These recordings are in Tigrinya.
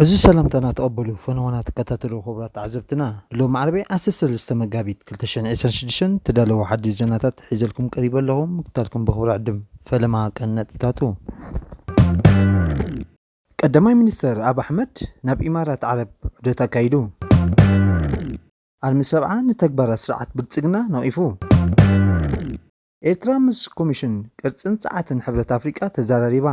እዚ ሰላምታና ተቐበሉ፣ ፈነዋና ትከታተሉ ክቡራት ተዓዘብትና። ሎም ዓርቢ ዓሰርተ ሰለስተ መጋቢት ክልተ ሽሕን ዕስራን ሽዱሽተን ተዳለዉ ሓድሽ ዜናታት ሒዘልኩም ቀሪበ ኣለኹ። ምክታልኩም ብኽብሪ ዕድም። ፈለማ ቀን ነጥብታቱ። ቀዳማይ ሚኒስተር ኣብ ኣሕመድ ናብ ኢማራት ዓረብ ዑደት ኣካይዱ። ኣልሚ ሰብዓ ንተግባራት ስርዓት ብልጽግና ነቒፉ። ኤርትራ ምስ ኮሚሽን ቅርጽን ጸዓትን ሕብረት ኣፍሪቃ ተዘራሪባ።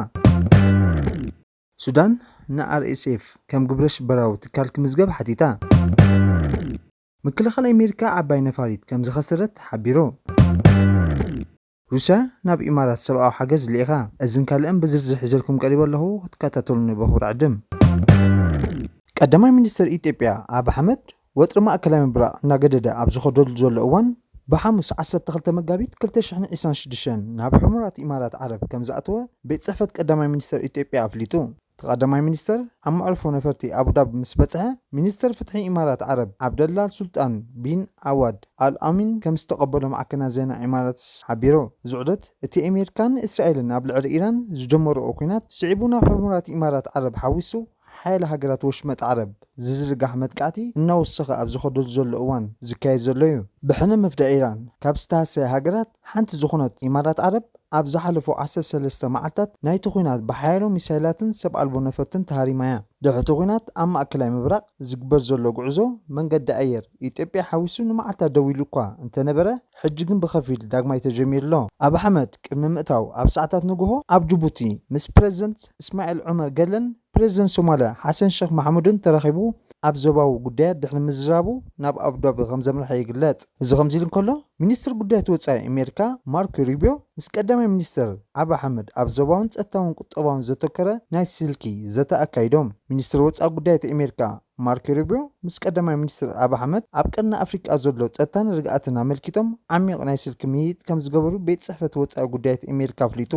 ሱዳን ንኣርኤስኤፍ ከም ግብረ ሽበራዊ ትካል ክምዝገብ ሓቲታ። ምክልኻል ኣሜሪካ ዓባይ ነፋሪት ከም ዝኸሰረት ሓቢሩ። ሩስያ ናብ ኢማራት ሰብኣዊ ሓገዝ ልኢኻ። እዝን ካልእን ብዝርዝር ሒዘልኩም ቀሪበ ኣለኹ፣ ክትከታተሉኒ ብኽብሪ ዕድም። ቀዳማይ ሚኒስትር ኢትዮጵያ ኣብ ኣሕመድ ወጥሪ ማእከላይ ምብራቕ እናገደደ ኣብ ዝኸደሉ ዘሎ እዋን፣ ብሓሙስ ዓሰርተ ክልተ መጋቢት ክልተ ሽሕን ዕስራን ሽዱሽተን ናብ ሕሙራት ኢማራት ዓረብ ከም ዝኣተወ ቤት ጽሕፈት ቀዳማይ ሚኒስትር ኢትዮጵያ ኣፍሊጡ። እቲ ቀዳማይ ሚኒስትር ኣብ መዕርፎ ነፈርቲ ኣቡዳቢ ምስ በጽሐ፣ ሚኒስትር ፍትሒ ኢማራት ዓረብ ዓብደላ ሱልጣን ቢን ኣዋድ ኣል ኣሚን ከም ዝተቐበሎ ማዕከናት ዜና ኢማራትስ ሓቢሩ። እዚ ዑደት እቲ ኣሜሪካን እስራኤልን ኣብ ልዕሊ ኢራን ዝጀመርኦ ኲናት ስዒቡ ናብ ሕሙራት ኢማራት ዓረብ ሓዊሱ ሓያለ ሃገራት ወሽመጥ ዓረብ ዝዝርጋሕ መጥቃዕቲ እናወሰኸ ኣብ ዝኸደሉ ዘሎ እዋን ዝካየድ ዘሎ እዩ። ብሕነ ምፍዳይ ኢራን ካብ ዝተሃሰያ ሃገራት ሓንቲ ዝኾነት ኢማራት ዓረብ ኣብ ዝሓለፉ ዓሰርተ ሰለስተ መዓልታት ናይቲ ኲናት ብሓያሎ ሚሳይላትን ሰብ ኣልቦ ነፈርትን ተሃሪማ እያ። ድሕርቲ ኲናት ኣብ ማእከላይ ምብራቕ ዝግበር ዘሎ ጉዕዞ መንገዲ ኣየር ኢትዮጵያ ሓዊሱ ንመዓልታት ደው ኢሉ እኳ እንተነበረ፣ ሕጂ ግን ብኸፊል ዳግማይ ተጀሚሩ ኣሎ። ኣብ ኣሕመድ ቅድሚ ምእታው ኣብ ሰዓታት ንግሆ ኣብ ጅቡቲ ምስ ፕሬዝደንት እስማኤል ዑመር ገለን ፕሬዝደንት ሶማልያ ሓሰን ሸኽ ማሕሙድን ተራኺቡ ኣብ ዞባዊ ጉዳያት ድሕሪ ምዝራቡ ናብ ኣቡዳቢ ከም ዘምርሐ ይግለጽ። እዚ ከምዚ ኢሉ እንከሎ፣ ሚኒስትር ጉዳያት ወጻኢ ኣሜሪካ ማርኮ ሩቢዮ ምስ ቀዳማይ ሚኒስትር ዓቢ ኣሕመድ ኣብ ዞባውን ጸጥታውን ቁጠባውን ዘተኮረ ናይ ስልኪ ዘተ ኣካይዶም። ሚኒስትር ወጻኢ ጉዳያት ኣሜሪካ ማርኮ ሩቢዮ ምስ ቀዳማይ ሚኒስትር ዓቢ ኣሕመድ ኣብ ቀርኒ ኣፍሪቃ ዘሎ ጸጥታን ርግኣትን ኣመልኪቶም ዓሚቕ ናይ ስልኪ ምይይጥ ከም ዝገበሩ ቤት ጽሕፈት ወጻኢ ጉዳያት ኣሜሪካ ኣፍሊጡ።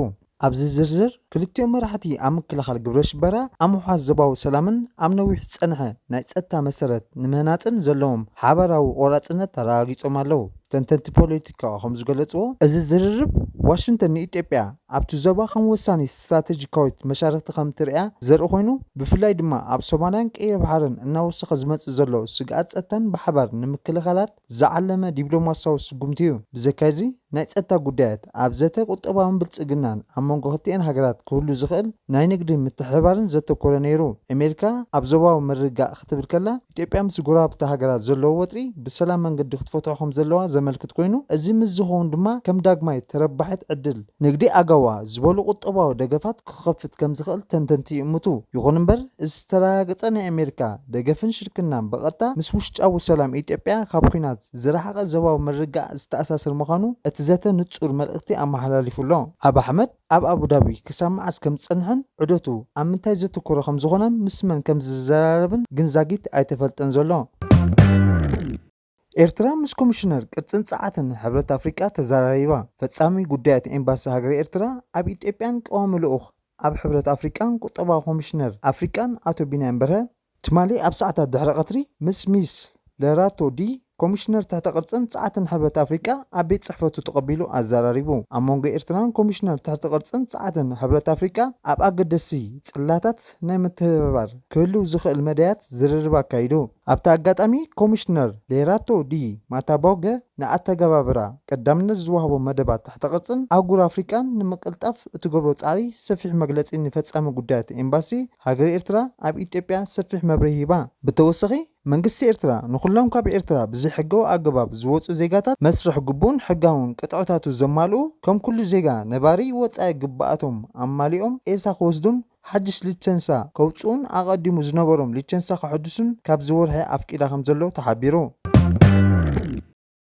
ኣብዚ ዝርዝር፣ ክልቲኦም መራሕቲ ኣብ ምክልኻል ግብረ ሽበራ፣ ኣብ ምውሓስ ዞባዊ ሰላምን ኣብ ነዊሕ ዝጸንሐ ናይ ጸጥታ መሰረት ንምህናጽን ዘለዎም ሓባራዊ ቆራጽነት ኣረጋጊጾም ኣለዉ። ተንተንቲ ፖለቲካ ከም ዝገለጽዎ፣ እዚ ዝርርብ ዋሽንግተን ንኢትዮጵያ ኣብቲ ዞባ ከም ወሳኒ ስትራተጂካዊት መሻርኽቲ ከም ትርእያ ዘርኢ ኮይኑ፣ ብፍላይ ድማ ኣብ ሶማልያን ቀይሕ ባሕርን እናወሰኸ ዝመጽእ ዘሎ ስግኣት ጸጥታን ብሓባር ንምክልኻላት ዝዓለመ ዲፕሎማሲያዊ ስጉምቲ እዩ። ብዘካዚ፣ ናይ ጸጥታ ጉዳያት ኣብ ዘተ ቁጠባውን ብልጽግናን ኣብ መንጎ ክልቲኤን ሃገራት ክህሉ ዝኽእል ናይ ንግዲ ምትሕብባርን ዘተኮረ ነይሩ። ኣሜሪካ ኣብ ዞባዊ ምርግጋእ ክትብል ከላ፣ ኢትዮጵያ ምስ ጎረባብቲ ሃገራት ዘለዎ ወጥሪ ብሰላም መንገዲ ክትፈትሖ ከም ዘለዋ ዘመልክት ኮይኑ፣ እዚ ምስ ዝኸውን ድማ ከም ዳግማይ ተረባሒት ዕድል ንግዲ ኣጋዋ ዝበሉ ቁጠባዊ ደገፋት ክኸፍት ከም ዝኽእል ተንተንቲ ይእምቱ። ይኹን እምበር፣ እዚ ዝተረጋገጸ ናይ ኣሜሪካ ደገፍን ሽርክናን ብቐጥታ ምስ ውሽጣዊ ሰላም ኢትዮጵያ ካብ ኲናት ዝረሓቐ ዞባዊ ምርግጋእ ዝተኣሳሰር ምዃኑ እቲ ዘተ ንጹር መልእኽቲ ኣመሓላሊፉ ኣሎ። ኣብ ኣሕመድ ኣብ ኣቡዳቢ ክሳብ መዓስ ከም ዝጸንሕን ዑደቱ ኣብ ምንታይ ዘተኮረ ከም ዝኾነን ምስ መን ከም ዝዘራረብን ግን ዛጊት ኣይተፈልጠን ዘሎ። ኤርትራ ምስ ኮሚሽነር ቅርጽን ጸዓትን ሕብረት ኣፍሪቃ ተዘራሪባ። ፈጻሚ ጉዳያት ኤምባሲ ሃገረ ኤርትራ ኣብ ኢትዮጵያን ቀዋሚ ልኡኽ ኣብ ሕብረት ኣፍሪቃን ቁጠባዊ ኮሚሽነር ኣፍሪቃን ኣቶ ቢንያም በርሀ ትማሊ ኣብ ሰዓታት ድሕሪ ቀትሪ ምስ ሚስ ለራቶ ዲ ኮሚሽነር ትሕተ ቅርጽን ጸዓትን ሕብረት ኣፍሪቃ ኣብ ቤት ጽሕፈቱ ተቐቢሉ ኣዘራሪቡ። ኣብ መንጎ ኤርትራን ኮሚሽነር ትሕተ ቅርጽን ጸዓትን ሕብረት ኣፍሪቃ ኣብ ኣገደሲ ጽላታት ናይ ምትሕብባር ክህልው ዝኽእል መዳያት ዝርርብ ኣካይዱ። ኣብቲ ኣጋጣሚ ኮሚሽነር ሌራቶ ዲ ማታቦገ ንኣተገባብራ ቀዳምነት ዝወሃቦ መደባት ትሕተ ቅርጽን ኣህጉር ኣፍሪቃን ንምቅልጣፍ እትገብሮ ጻዕሪ ሰፊሕ መግለጺ ንፈጻሚ ጉዳያት ኤምባሲ ሃገረ ኤርትራ ኣብ ኢትዮጵያ ሰፊሕ መብርሂ ሂባ። ብተወሰኺ መንግስቲ ኤርትራ ንኹሎም ካብ ኤርትራ ብዘይሕጋዊ ኣገባብ ዝወጹ ዜጋታት መስርሕ ግቡእን ሕጋውን ቅጥዕታቱ ዘማልኡ ከም ኩሉ ዜጋ ነባሪ ወጻኢ ግብኣቶም ኣማሊኦም ኤሳ ክወስዱን ሓድሽ ሊቸንሳ ከውጽኡን ኣቐዲሙ ዝነበሮም ሊቸንሳ ከሐድሱን ካብዚ ወርሒ ኣፍቂዳ ከም ዘሎ ተሓቢሩ።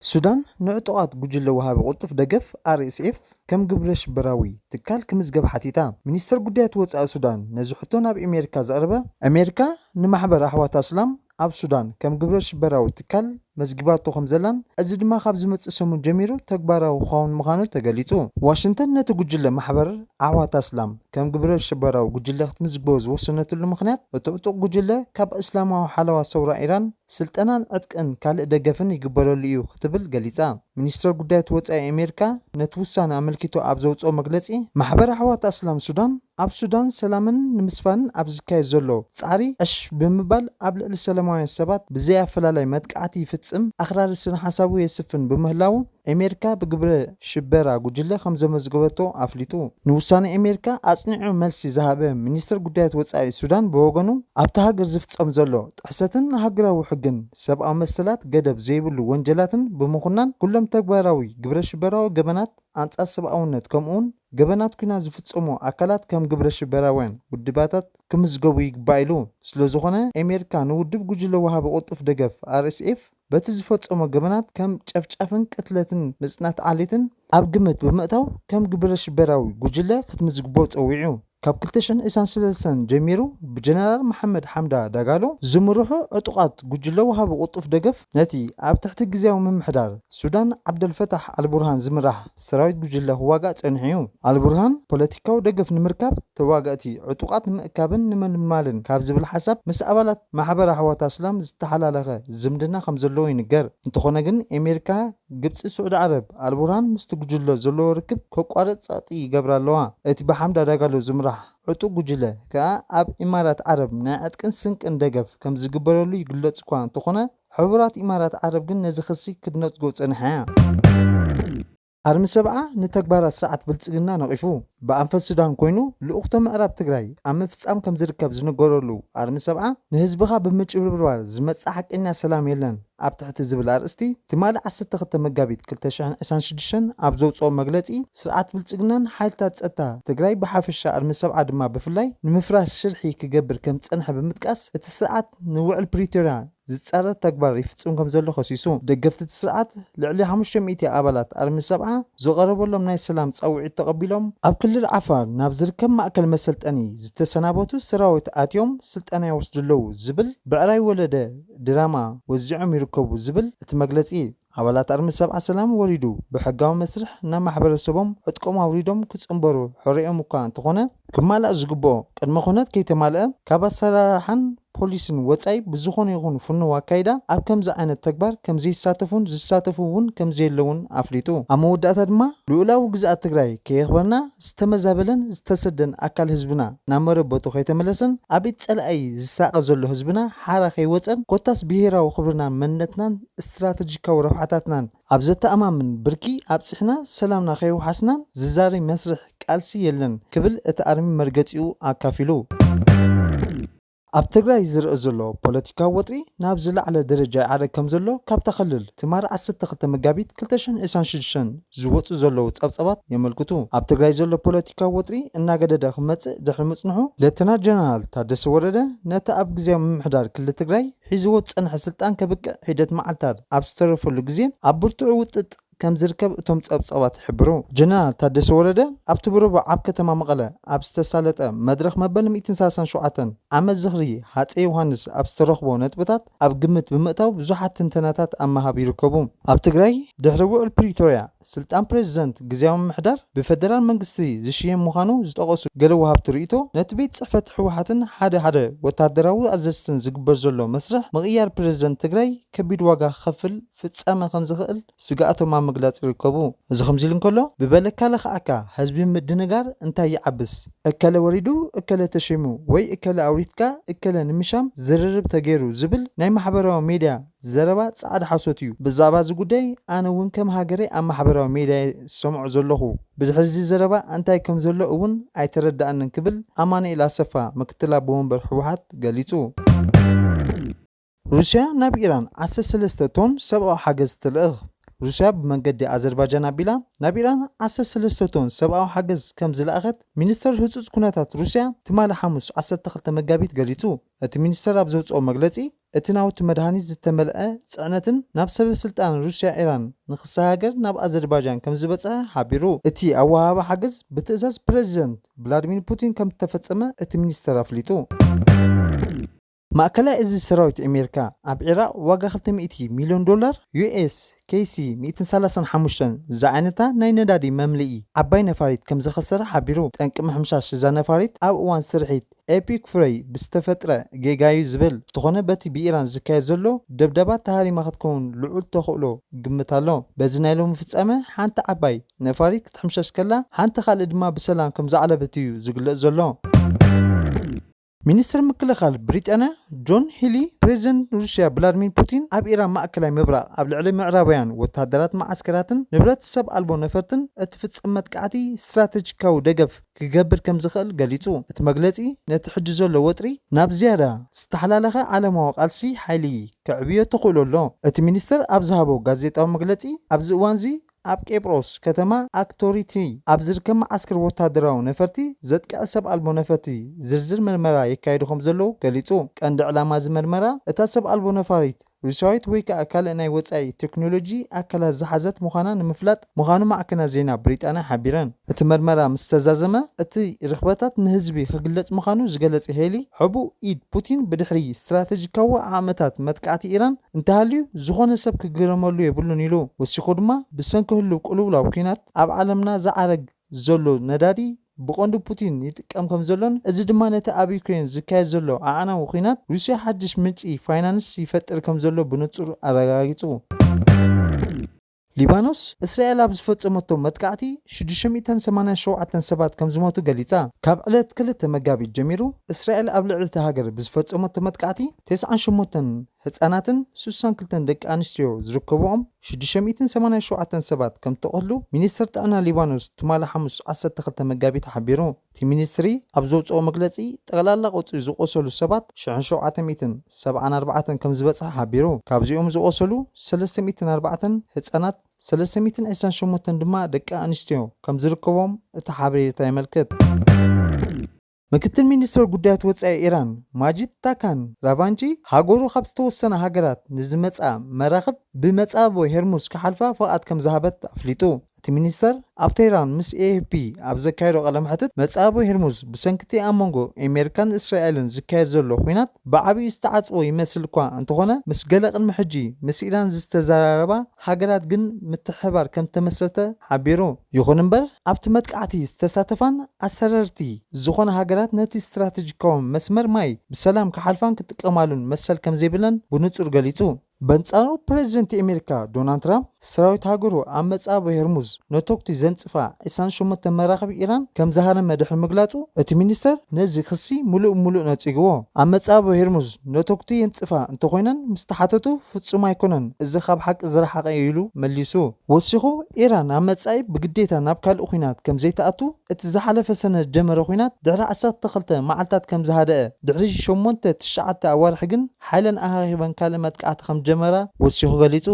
ሱዳን ንዕጡቓት ጉጅለ ወሃቢ ቅልጡፍ ደገፍ ኣር ኤስ ኤፍ ከም ግብረ ሽበራዊ ትካል ክምዝገብ ሓቲታ። ሚኒስተር ጉዳያት ወጻኢ ሱዳን ነዚ ሕቶ ናብ ኣሜሪካ ዘቕረበ፣ ኣሜሪካ ንማሕበር ኣሕዋት ኣስላም ኣብ ሱዳን ከም ግብረ ሽበራዊ ትካል መዝጊባቶ ከም ዘላን፣ እዚ ድማ ካብ ዝመጽእ ሰሙን ጀሚሩ ተግባራዊ ክኸውን ምዃኑ ተገሊጹ። ዋሽንግተን ነቲ ጉጅለ ማሕበር ኣሕዋት ኣስላም ከም ግብረ ሽበራዊ ጉጅለ ክትምዝግቦ ዝወሰነትሉ ምኽንያት፣ እቲ ዕጡቕ ጉጅለ ካብ እስላማዊ ሓለዋ ሰውራ ኢራን ስልጠናን ዕጥቅን ካልእ ደገፍን ይግበረሉ እዩ ክትብል ገሊጻ። ሚኒስትር ጉዳያት ወጻኢ ኣሜሪካ ነቲ ውሳነ ኣመልኪቱ ኣብ ዘውጽኦ መግለጺ፣ ማሕበር ኣሕዋት ኣስላም ሱዳን ኣብ ሱዳን ሰላምን ንምስፋንን ኣብ ዝካየድ ዘሎ ጻዕሪ ዕሽ ብምባል ኣብ ልዕሊ ሰላማውያን ሰባት ብዘይ ኣፈላላይ መጥቃዕቲ ይፍጽም፣ ኣኽራሪ ስነ ሓሳቡ የስፍን ብምህላዉ ኣሜሪካ ብግብረ ሽበራ ጉጅለ ከም ዘመዝገበቶ ኣፍሊጡ። ንውሳነ ኣሜሪካ ኣጽኒዑ መልሲ ዝሃበ ሚኒስትር ጉዳያት ወጻኢ ሱዳን ብወገኑ ኣብቲ ሃገር ዝፍጸም ዘሎ ጥሕሰትን ሃገራዊ ሕግን ሰብኣዊ መሰላት ገደብ ዘይብሉ ወንጀላትን ብምኹናን ኩሎም ተግባራዊ ግብረ ሽበራዊ ገበናት ኣንጻር ሰብኣውነት ከምኡውን ገበናት ኲናት ዝፍጸሙ ኣካላት ከም ግብረ ሽበራውያን ውድባታት ክምዝገቡ ይግባእ ኢሉ። ስለ ዝኾነ ኣሜሪካ ንውድብ ጉጅለ ወሃቢ ቅልጡፍ ደገፍ ኣርኤስኤፍ በቲ ዝፈጸሞ ገበናት ከም ጨፍጫፍን ቅትለትን ምጽናት ዓሌትን ኣብ ግምት ብምእታው ከም ግብረ ሽበራዊ ጉጅለ ክትምዝግቦ ጸዊዑ። ካብ ክልተ ሽሕን ዕስራን ሰለስተን ጀሚሩ ብጀነራል መሓመድ ሓምዳ ዳጋሎ ዝምርሑ ዕጡቓት ጉጅለ ወሃቢ ቅልጡፍ ደገፍ ነቲ ኣብ ትሕቲ ግዝያዊ ምምሕዳር ሱዳን ዓብደልፈታሕ ኣልቡርሃን ዝምራሕ ሰራዊት ጉጅለ ክዋጋእ ጸኒሑ እዩ። ኣልቡርሃን ፖለቲካዊ ደገፍ ንምርካብ ተዋጋእቲ ዕጡቓት ንምእካብን ንምልማልን ካብ ዝብል ሓሳብ ምስ ኣባላት ማሕበር ኣሕዋት ኣስላም ዝተሓላለኸ ዝምድና ከም ዘለዎ ይንገር። እንተኾነ ግን ኣሜሪካ፣ ግብጺ፣ ስዑዲ ዓረብ ኣልቡርሃን ምስቲ ጉጅለ ዘለዎ ርክብ ከቋርጽ ጸቕጢ ይገብራ ኣለዋ። እቲ ብሓምዳ ዳጋሎ ዝምራሕ ዕጡቕ ጉጅለ ከኣ ኣብ ኢማራት ዓረብ ናይ ዕጥቅን ስንቅን ደገፍ ከም ዝግበረሉ ይግለጽ እኳ እንተኾነ፣ ሕቡራት ኢማራት ዓረብ ግን ነዚ ክሲ ክትነጽጎ ጸኒሓ እያ። ኣርሚ ሰብዓ ንተግባራት ስርዓት ብልጽግና ነቒፉ። ብኣንፈት ሱዳን ኮይኑ ልኡኽቶ ምዕራብ ትግራይ ኣብ ምፍጻም ከም ዝርከብ ዝነገረሉ ኣርሚ ሰብዓ፣ ንህዝብኻ ብምጭብርባር ዝመጽእ ሓቀኛ ሰላም የለን፣ ኣብ ትሕቲ ዝብል ኣርእስቲ ትማሊ ዓሰርተ ክልተ መጋቢት ክልተ ሽሕን ዕስራን ሽዱሽተን ኣብ ዘውጽኦ መግለጺ፣ ስርዓት ብልጽግናን ሓይልታት ጸጥታ ትግራይ ብሓፈሻ ኣርሚ ሰብዓ ድማ ብፍላይ ንምፍራስ ሽርሒ ክገብር ከም ዝጸንሐ ብምጥቃስ፣ እቲ ስርዓት ንውዕል ፕሪቶርያ ዝጻረር ተግባር ይፍጽም ከም ዘሎ ከሲሱ። ደገፍቲ እቲ ስርዓት ልዕሊ ሓሙሽተ ሚእቲ ኣባላት ኣርሚ ሰብዓ ዝቐረበሎም ናይ ሰላም ጻውዒት ተቐቢሎም ኣብ ክልል ዓፋር ናብ ዝርከብ ማእከል መሰልጠኒ ዝተሰናበቱ ሰራዊት ኣትዮም ስልጠና ይወስዱ ኣለዉ ዝብል ብዕራይ ወለደ ድራማ ወዚዖም ይርከቡ ዝብል እቲ መግለጺ፣ ኣባላት ኣርሚ ሰብዓ ሰላም ወሪዱ ብሕጋዊ መስርሕ ናብ ማሕበረሰቦም ዕጥቆም ኣውሪዶም ክጽንበሩ ሕርዮም እኳ እንተኾነ፣ ክማላእ ዝግብኦ ቅድመ ኩነት ከይተማልአ ካብ ኣሰራርሓን ፖሊስን ወጻኢ ብዝኾነ ይኹን ፍኑው ኣካይዳ ኣብ ከምዚ ዓይነት ተግባር ከም ዘይሳተፉን ዝሳተፉ እውን ከም ዘየለውን ኣፍሊጡ። ኣብ መወዳእታ ድማ ልኡላዊ ግዝኣት ትግራይ ከየኽበርና ዝተመዛበለን ዝተሰደን ኣካል ህዝብና ናብ መረበቱ ከይተመለሰን ኣብ ኢድ ጸላኢ ዝሳቐ ዘሎ ህዝብና ሓራ ከይወጸን ኮታስ ብሄራዊ ክብርናን መንነትናን ስትራተጂካዊ ረብሓታትናን ኣብ ዘተኣማምን ብርኪ ኣብጺሕና ሰላምና ከይወሓስናን ዝዛሪ መስርሕ ቃልሲ የለን ክብል እቲ ኣርሚ መርገጺኡ ኣካፊሉ። ኣብ ትግራይ ዝረአ ዘሎ ፖለቲካዊ ወጥሪ ናብ ዝለዓለ ደረጃ ይዓርግ ከም ዘሎ ካብታ ክልል ትማሊ ዓሰርተ ክልተ መጋቢት ክልተ ሽሕን ዕስራን ሽዱሽተን ዝወጹ ዘለዉ ጸብጻባት የመልክቱ። ኣብ ትግራይ ዘሎ ፖለቲካዊ ወጥሪ እናገደደ ክመጽእ ድሕሪ ምጽንሑ፣ ሌተና ጀነራል ታደሰ ወረደ ነቲ ኣብ ግዝያዊ ምምሕዳር ክልል ትግራይ ሒዝዎ ዝጸንሐ ስልጣን ከብቅዕ ሒደት መዓልታት ኣብ ዝተረፈሉ ግዜ ኣብ ብርቱዕ ውጥጥ ከም ዝርከብ እቶም ጸብጻባት ይሕብሩ። ጀነራል ታደሰ ወረደ ኣብቲ ብረቡዕ ኣብ ከተማ መቐለ ኣብ ዝተሳለጠ መድረኽ መበል ሚእትን ሰላሳን ሸውዓተን ዓመት ዝኽሪ ሃጸይ ዮሃንስ ኣብ ዝተረኽቦ ነጥብታት ኣብ ግምት ብምእታው ብዙሓት ትንተናታት ኣብ ምሃብ ይርከቡ። ኣብ ትግራይ ድሕሪ ውዕል ፕሪቶርያ ስልጣን ፕሬዝደንት ግዝያዊ ምምሕዳር ብፌደራል መንግስቲ ዝሽየም ምዃኑ ዝጠቐሱ ገለ ወሃብቲ ርእይቶ፣ ነቲ ቤት ጽሕፈት ህወሓትን ሓደ ሓደ ወታደራዊ ኣዘዝትን ዝግበር ዘሎ መስርሕ ምቕያር ፕሬዝደንት ትግራይ ከቢድ ዋጋ ክኸፍል ፍጻመ ከም ዝኽእል ስግኣቶም ኣብ ምግላጽ ይርከቡ። እዚ ከምዚ ኢሉ እንከሎ፣ ብበለካ ለኽዓካ ህዝቢ ምድንጋር እንታይ ይዓብስ? እከለ ወሪዱ፣ እከለ ተሸይሙ ወይ እከለ ኣውሪድካ፣ እከለ ንምሻም ዝርርብ ተገይሩ ዝብል ናይ ማሕበራዊ ሜድያ ዘረባ ጻዕዳ ሓሶት እዩ። ብዛዕባ እዚ ጉዳይ ኣነ እውን ከም ሃገረይ ኣብ ማሕበራዊ ሜድያ ዝሰምዖ ዘለኹ። ብድሕሪ እዚ ዘረባ እንታይ ከም ዘሎ እውን ኣይተረድኣንን ክብል ኣማኑኤል ኣሰፋ፣ ምክትል ኣቦ ወንበር ህወሓት ገሊጹ። ሩስያ ናብ ኢራን ዓሰርተ ሰለስተ ቶን ሰብኣዊ ሓገዝ ትልእኽ። ሩስያ ብመንገዲ ኣዘርባጃን ኣቢላ ናብ ኢራን ዓሰርተ ሰለስተ ቶን ሰብኣዊ ሓገዝ ከም ዝለኣኸት ሚኒስተር ህጹጽ ኩነታት ሩስያ ትማሊ ሓሙስ ዓሰርተ ክልተ መጋቢት ገሊጹ። እቲ ሚኒስተር ኣብ ዘውጽኦ መግለጺ፣ እቲ ናውቲ መድሃኒት ዝተመልአ ጽዕነትን ናብ ሰበ ስልጣን ሩስያ ኢራን ንኽሰጋገር ናብ ኣዘርባጃን ከም ዝበጽሐ ሓቢሩ። እቲ ኣወሃህባ ሓገዝ ብትእዛዝ ፕረዚደንት ቭላድሚር ፑቲን ከም ዝተፈጸመ እቲ ሚኒስተር ኣፍሊጡ። ማእከላይ እዚ ሰራዊት ኣሜሪካ ኣብ ዒራቕ ዋጋ ክልተ ሚእቲ ሚልዮን ዶላር ዩ ኤስ ኬ ሲ ሚእትን ሰላሳን ሓሙሽተን ዝዓይነታ ናይ ነዳዲ መምልኢ ዓባይ ነፋሪት ከም ዘኸሰረ ሓቢሩ። ጠንቂ ምሕምሻሽ እዛ ነፋሪት ኣብ እዋን ስርሒት ኤፒክ ፍሬይ ብዝተፈጥረ ጌጋዩ ዝብል እንተኾነ፣ በቲ ብኢራን ዝካየድ ዘሎ ደብደባ ተሃሪማ ክትከውን ልዑል ተኽእሎ ግምት ኣሎ። በዚ ናይ ሎሚ ፍጻመ ሓንቲ ዓባይ ነፋሪት ክትሕምሸሽ ከላ፣ ሓንቲ ካልእ ድማ ብሰላም ከም ዝዓለበት እዩ ዝግለጽ ዘሎ። ሚኒስትር ምክልኻል ብሪጣንያ ጆን ሂሊ፣ ፕሬዚደንት ሩስያ ቭላድሚር ፑቲን ኣብ ኢራን ማእከላይ ምብራቕ ኣብ ልዕሊ ምዕራባውያን ወታደራት መዓስከራትን ንብረት ሰብ ኣልቦ ነፈርትን እትፍጽም መጥቃዕቲ ስትራተጂካዊ ደገፍ ክገብር ከም ዝኽእል ገሊጹ። እቲ መግለጺ ነቲ ሕጂ ዘሎ ወጥሪ ናብ ዝያዳ ዝተሓላለኸ ዓለማዊ ቃልሲ ሓይሊ ከዕብዮ ተኽእሎ ኣሎ። እቲ ሚኒስተር ኣብ ዝሃቦ ጋዜጣዊ መግለጺ፣ ኣብዚ እዋንዚ ኣብ ቄብሮስ ከተማ ኣክቶሪቲ ኣብ ዝርከብ መዓስከር ወታደራዊ ነፈርቲ ዘጥቅዐ ሰብ ኣልቦ ነፈርቲ ዝርዝር መርመራ የካየዱ ከም ዘለዉ ገሊጹ። ቀንዲ ዕላማ እዚ መርመራ እታ ሰብ ኣልቦ ነፋሪት ሩስያዊት ወይ ከኣ ካልእ ናይ ወጻኢ ቴክኖሎጂ ኣካላት ዝሓዘት ምዃና ንምፍላጥ ምዃኑ ማዕከናት ዜና ብሪጣንያ ሓቢረን። እቲ መርመራ ምስ ተዛዘመ፣ እቲ ርኽበታት ንህዝቢ ክግለጽ ምዃኑ ዝገለጸ ሄሊ፣ ሕቡእ ኢድ ፑቲን ብድሕሪ ስትራተጂካዊ ዓቕምታት መጥቃዕቲ ኢራን እንተሃልዩ፣ ዝኾነ ሰብ ክግረመሉ የብሉን ኢሉ። ወሲኹ ድማ፣ ብሰንኪ ህሉው ቅልውላው ኲናት ኣብ ዓለምና ዝዓርግ ዘሎ ነዳዲ ብቐንዱ ፑቲን ይጥቀም ከም ዘሎን፣ እዚ ድማ ነቲ ኣብ ዩክሬን ዝካየድ ዘሎ ኣዕናዊ ኲናት ሩስያ ሓድሽ ምንጪ ፋይናንስ ይፈጥር ከም ዘሎ ብንጹር ኣረጋጊጹ። ሊባኖስ፣ እስራኤል ኣብ ዝፈጸመቶ መጥቃዕቲ ሽዱሽተ ሚእትን ሰማንያን ሸውዓተን ሰባት ከም ዝሞቱ ገሊጻ። ካብ ዕለት ክልተ መጋቢት ጀሚሩ፣ እስራኤል ኣብ ልዕሊ እታ ሃገር ብዝፈጸመቶ መጥቃዕቲ፣ ተስዓን ሸሞንተን ህጻናትን ስሳን ክልተን ደቂ ኣንስትዮ ዝርከብኦም ሽዱሽተ ሚእትን ሰማንያን ሸውዓተን ሰባት ከም እተቐትሉ ሚኒስትር ጥዕና ሊባኖስ ትማሊ ሓሙስ ዓሰርተ ክልተ መጋቢት ሓቢሩ። እቲ ሚኒስትሪ ኣብ ዘውጽኦ መግለጺ፣ ጠቕላላ ቁጽሪ ዝቖሰሉ ሰባት ሽሕን ሸውዓተ ሚእትን ሰብዓን ኣርባዕተን ከም ዝበጽሐ ሓቢሩ። ካብዚኦም ዝቖሰሉ ሰለስተ ሚእትን ኣርባዕተን ህጻናት፣ ሰለስተ ሚእትን ዕስራን ሸሞንተን ድማ ደቂ ኣንስትዮ ከም ዝርከቦም እቲ ሓበሬታ የመልክት። ምክትል ሚኒስትር ጉዳያት ወጻኢ ኢራን ማጂድ ታካን ራቫንጂ፣ ሃገሩ ካብ ዝተወሰነ ሃገራት ንዝመጻ መራኽብ ብመጻብቦ ሄርሙዝ ክሓልፋ ፍቓድ ከም ዝሃበት ኣፍሊጡ። እቲ ሚኒስተር ኣብ ቴህራን ምስ ኤ ኤፍ ፒ ኣብ ዘካየዶ ቃለ መሕትት፣ መጻብቦ ሄርሙዝ ብሰንኪ እቲ ኣብ መንጎ ኣሜሪካን እስራኤልን ዝካየድ ዘሎ ኲናት ብዓቢኡ ዝተዓጽዎ ይመስል እኳ እንተኾነ፣ ምስ ገለ ቅድሚ ሕጂ ምስ ኢራን ዝተዘራረባ ሃገራት ግን ምትሕብባር ከም ተመስረተ ሓቢሩ። ይኹን እምበር፣ ኣብቲ መጥቃዕቲ ዝተሳተፋን ኣሰረርቲ ዝኾና ሃገራት ነቲ ስትራተጂካዊ መስመር ማይ ብሰላም ክሓልፋን ክጥቀማሉን መሰል ከም ዘይብለን ብንጹር ገሊጹ። በንጻሩ፣ ፕረዚደንት ኣሜሪካ ዶናልድ ትራምፕ፣ ሰራዊት ሃገሩ ኣብ መጻብቦ ሄርሙዝ ነተኩቲ ዘንጽፋ ዕስራን ሸሞንተን መራኽብ ኢራን ከም ዝሃረመ ድሕሪ ምግላጹ፣ እቲ ሚኒስተር ነዚ ክሲ ምሉእ ብምሉእ ነጺግዎ። ኣብ መጻብቦ ሄርሙዝ ነተኩቲ የንጽፋ እንተኾይነን ምስ ተሓተቱ፣ ፍጹም ኣይኮነን፣ እዚ ካብ ሓቂ ዝረሓቐ እዩ ኢሉ መሊሱ። ወሲኹ፣ ኢራን ኣብ መጻኢ ብግዴታ ናብ ካልእ ኲናት ከም ዘይትኣቱ እቲ ዝሓለፈ ሰነ ዝጀመረ ኲናት ድሕሪ ዓሰርተ ክልተ መዓልታት ከም ዝሃደአ፣ ድሕሪ ሸሞንተ ትሽዓተ ኣዋርሒ ግን ሓይለን ኣኻኺበን ካልእ መጥቃዕቲ ከም ዝጀመራ ወሲኹ ገሊጹ።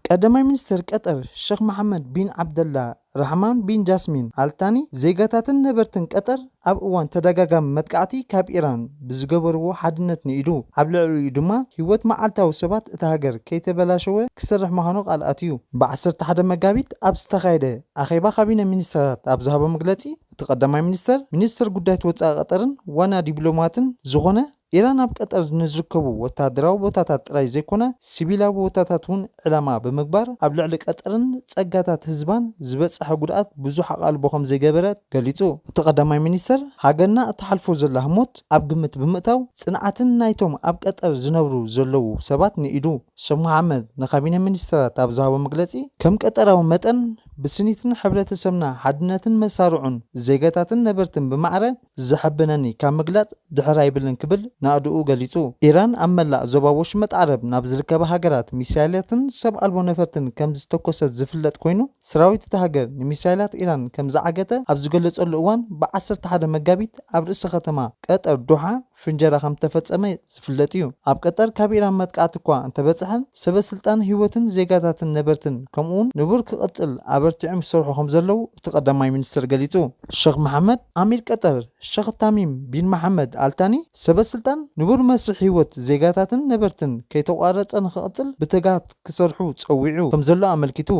ቀዳማይ ሚኒስትር ቀጠር ሸኽ መሓመድ ቢን ዓብደላ ራሕማን ቢን ጃስሚን ኣልታኒ፣ ዜጋታትን ነበርትን ቀጠር ኣብ እዋን ተደጋጋሚ መጥቃዕቲ ካብ ኢራን ብዝገበርዎ ሓድነት ንኢዱ፣ ኣብ ልዕሊኡ ድማ ህይወት መዓልታዊ ሰባት እታ ሃገር ከይተበላሸወ ክሰርሕ ምዃኑ ቃል ኣትዩ። ብ ዓሰርተ ሓደ መጋቢት ኣብ ዝተኻየደ ኣኼባ ካቢነ ሚኒስተራት ኣብ ዝሃቦ መግለጺ፣ እቲ ቀዳማይ ሚኒስተር፣ ሚኒስተር ጉዳያት ወጻኢ ቀጠርን ዋና ዲፕሎማትን ዝኾነ፣ ኢራን ኣብ ቀጠር ንዝርከቡ ወታደራዊ ቦታታት ጥራይ ዘይኮነ፣ ሲቪላዊ ቦታታት እውን ዕላማ ብምግባር፣ ኣብ ልዕሊ ቀጠርን ጸጋታት ህዝባን ዝበጽሐ ጉድኣት ብዙሕ ኣቓልቦ ከም ዘይገበረ ገሊጹ። እቲ ቀዳማይ ሚኒስተር፣ ሃገርና እትሓልፎ ዘላ ህሞት ኣብ ግምት ብምእታው፣ ጽንዓትን ናይቶም ኣብ ቀጠር ዝነብሩ ዘለዉ ሰባት ንኢዱ። ሸኽ መሓመድ ንካቢነ ሚኒስተራት ኣብ ዝሃቦ መግለጺ፣ ከም ቀጠራዊ መጠን ብስኒትን ሕብረተሰብና ሓድነትን መሳርዑን ዜጋታትን ነበርትን ብማዕረ ዘሐብነኒ ካብ ምግላጽ ድሕር ኣይብልን ክብል ናእድኡ ገሊጹ። ኢራን ኣብ መላእ ዞባ ወሽመጥ ዓረብ ናብ ዝርከባ ሃገራት ሚሳይላትን ሰብ ኣልቦ ነፈርትን ከም ዝተኮሰት ዝፍለጥ ኮይኑ፣ ሰራዊት እታ ሃገር ንሚሳይላት ኢራን ከም ዝዓገተ ኣብ ዝገለጸሉ እዋን፣ ብ ዓሰርተ ሓደ መጋቢት ኣብ ርእሰ ከተማ ቀጠር ዶሓ ፍንጀራ ከም ተፈጸመ ዝፍለጥ እዩ። ኣብ ቀጠር ካብ ኢራን መጥቃዕቲ እኳ እንተበጽሐን፣ ሰበ ስልጣን ህይወትን ዜጋታትን ነበርትን ከምኡውን ንቡር ክቕጽል ኣበርቲዖም ይሰርሑ ከም ዘለዉ እቲ ቀዳማይ ሚኒስትር ገሊጹ። ሸኽ መሓመድ ኣሚር ቀጠር ሸኽ ታሚም ቢን መሓመድ ኣልታኒ፣ ሰበ ስልጣን ንቡር መስርሕ ህይወት ዜጋታትን ነበርትን ከይተቋረጸ ንኽቕጽል ብትግሃት ክሰርሑ ጸዊዑ ከም ዘሎ ኣመልኪቱ።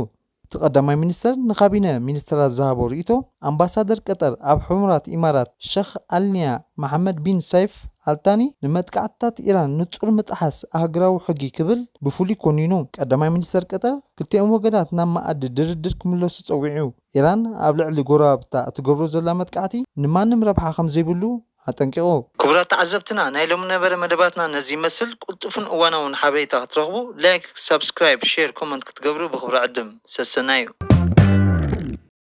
እቲ ቀዳማይ ሚኒስተር ንካቢነ ሚኒስተራት ዝሃቦ ርእይቶ፣ ኣምባሳደር ቀጠር ኣብ ሕቡራት ኢማራት ሸኽ ኣልኒያ መሓመድ ቢን ሳይፍ ኣልታኒ ንመጥቃዕትታት ኢራን ንጹር ምጥሓስ ኣህጉራዊ ሕጊ ክብል ብፍሉይ ኮኒኑ። ቀዳማይ ሚኒስተር ቀጠር ክልቲኦም ወገናት ናብ መኣዲ ድርድር ክምለሱ ጸዊዑ። ኢራን ኣብ ልዕሊ ጎረባብታ እትገብሮ ዘላ መጥቃዕቲ ንማንም ረብሓ ከም ዘይብሉ ኣጠንቂቑ። ክቡራት ተዓዘብትና፣ ናይ ሎሚ ነበረ መደባትና ነዚ ይመስል። ቅልጡፍን እዋናውን ሓበሬታ ክትረኽቡ ላይክ፣ ሳብስክራይብ፣ ሼር፣ ኮመንት ክትገብሩ ብኽብሪ ዕድም። ሰሰናዩ።